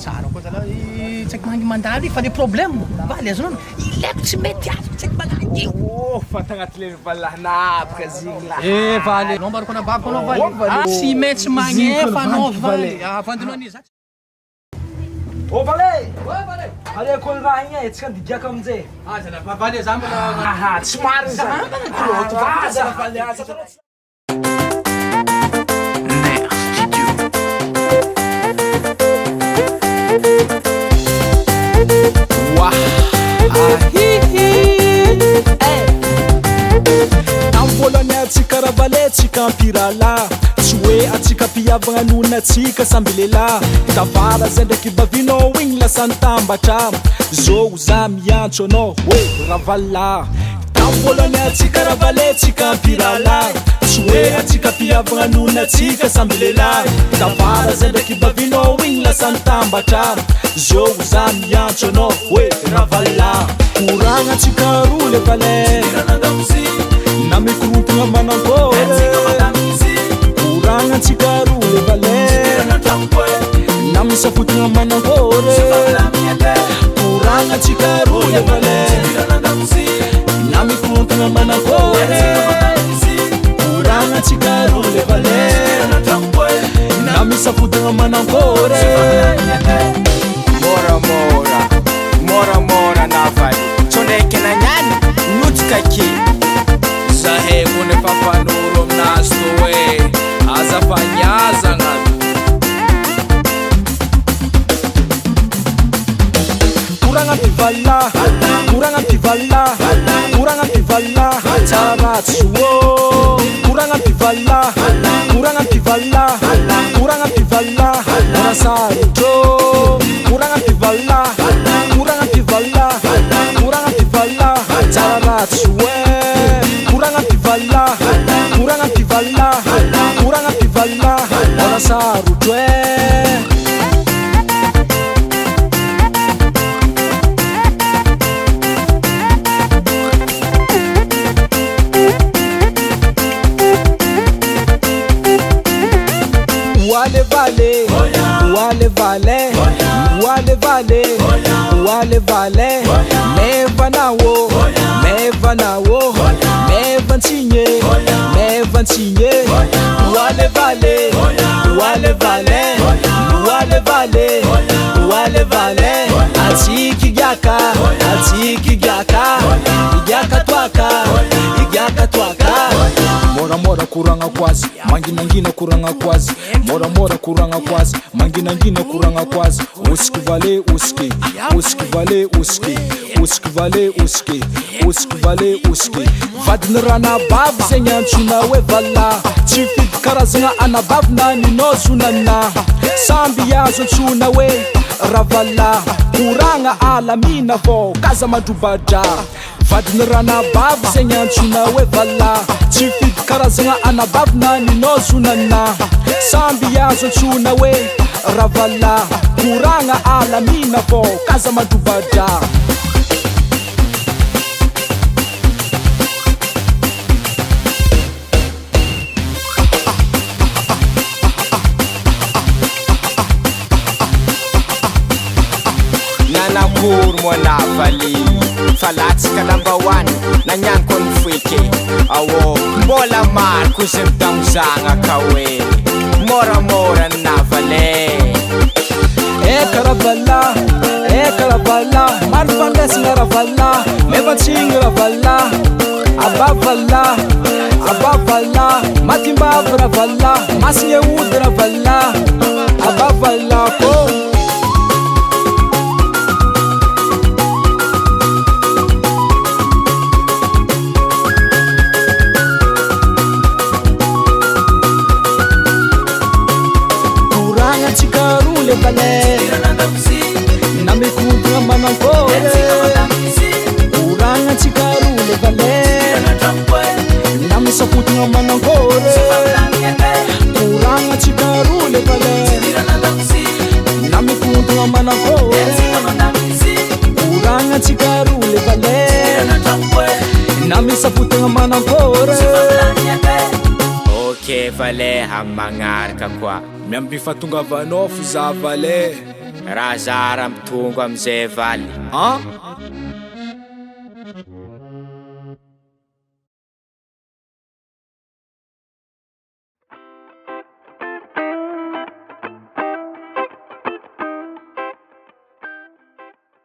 Tsara koa zalahy tsaiky mahangy mandalo io fa le problème valy azonao ilaiko tsy mety azoko tsaiky magnangy io. Oh fa tagnaty le valahanabaka zigny lah. Eh valy anao mbarako anabaviko anao valy. Oh, valy. Tsy maintsy magnefa anao valy. Avandinao anie za. Oh vale! Aleo koa ny raha igny e, tsika andigiaka aminjay. Ah zalahy valy za mbola. Aha, tsy marigny zany. Ah, zalahy vale, aza atanao tsy. Tamin'ny voalohany antsika ravale tsika mpirahalahy Tsy hoe antsika mpihavagna noho ny antsika samby lehilahy Tafara zay ndraiky vavinao igny lasa nitambatra Zao za miantso anao hoe ravalahy Tamin'ny voalohany antsika ravale tsika mpirahalahy Tsy hoe antsika mpihavagna noho ny antsika samby lehilahy Tafara zay ndraiky vavinao igny lasa nitambatra Zao za miantso anao hoe ravalahy Koragna antsika roa le vale Na mikorontagna manakôry Koragna antsika roa le vale Na misafotagna manakôry Koragna antsika roa le vale Na mikorontagna manakôry Koragna antsika roa le vale Na misafotagna manakôry Moramora, moramora navaly Tsao ndraiky nagnano, niotsika ake Zahay koa nefa mpanoro aminazy tô e Aza fagniazagna. Koragna mpivala, koragna mpivala, koragna mpivala, tsara tsy ô. Koragna mpivala, koragna mpivala, koragna mpivala, raha sarotro. Koragna mpivala, koragna mpivala, koragna mpivala, tsara tsy oe. Koragna mpivala, koragna mpivala, koragna mpivala, raha sarotro e. Wale vale, wale vale, wale vale, wale vale, meva nawo, meva nawo, meva ntsinye, meva ntsinye, wale vale, wale vale, wale vale, wale vale, atsika giaka, atsika giaka, giaka toaka, giaka toaka. Moramora koragna koazy, manginangina koragna koazy, moramora koragna koazy, manginangina koragna koazy, osiky vale osiky, osiky vale osiky, osiky vale osiky, osiky vale osiky. Vadiny ranabavy zegny antsoina hoe vala, tsy fidy karazagna anabavy na ninao zonana, samby azo antsoina hoe ravala, koragna alamina fô k'aza mandrobadra. Vadiny ranabavy zegny antsoina hoe vala, tsy fidy karazagna anabavy na ninao zonana, samby azo antsoina hoe ravala, koragna alamina fô k'aza mandrobadra. Nanakory moa navaly Fa latsaka lambahoany nagnaniko ny foike Ao mbola maro koa zay midamozagna ka hoe Moramora ny navaly Eh karavala, eh karavala, maro fandraisana ravala, mevatsigny ravala, abavala, abavala, matimbavy ravala, masigny ody ravala, abavala kô. Koragna antsika roa le vale, na mikontagna manakôry. Koragna antsika roa le vale, na misafotagna manakôry. Koragna antsika roa le vale, na mikontagna manakôry. Koragna antsika roa le vale, na misafotagna manakôry. Ok vale, amy magnaraka koa Miamby fahatongavanao fo za vale. Raha zara mitongo amizay valy an.